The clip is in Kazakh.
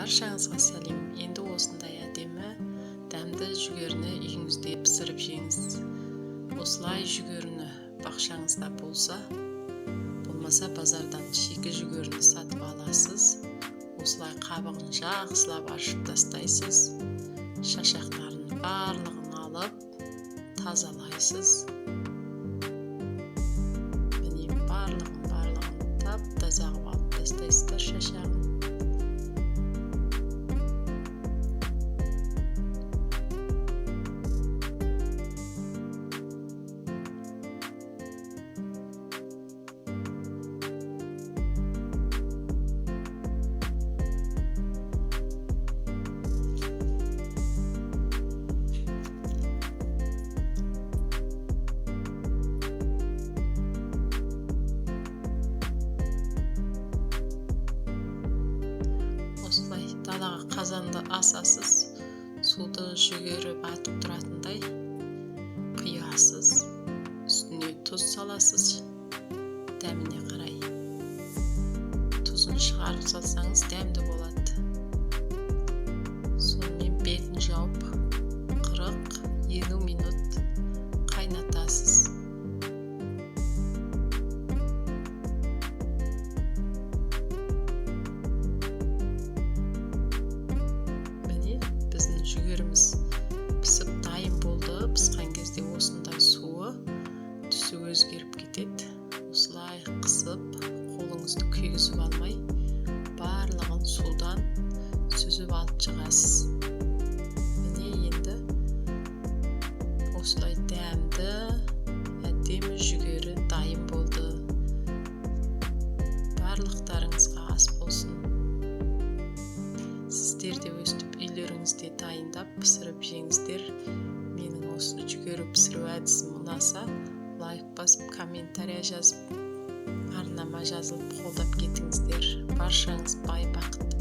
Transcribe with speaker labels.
Speaker 1: Баршаңызға сәлем. Енді осындай әдемі дәмді жүгеріні үйіңізде пісіріп жеңіз. Осылай жүгеріні бақшаңызда болса, болмаса базардан шикі жүгеріні сатып аласыз. Осылай қабығын жақсылап аршып тастайсыз. Шашақтарын барлығын алып тазалайсыз. Міне барлығын тап-таза қылып алып тастайсыздар шашағын. Осылай далаға қазанды асасыз, суды жүгері батып тұратындай құясыз, үстіне тұз саласыз, дәміне қарай. Тұзын шығарып салсаңыз дәмді болады. Сонымен бетін жауып 40-50 минут қайнатасыз. Біздің жүгеріміз пісіп дайын болды. Піскен кезде осындай суы түсі өзгеріп кетеді. Осылай қысып, қолыңызды күйгізіп алмай, барлығын судан сүзіп алып шығасыз. Міне енді осылай дәмді, әдемі жүгері дайын болды. Барлықтарыңызға ас болсын. Сіздер де өстіп үйлеріңізде дайындап пісіріп жеңіздер. Менің осы жүгері пісіру әдісім ұнаса, лайк басып, комментария жазып, арнама жазылып қолдап кетіңіздер. Баршаңыз бай бақытты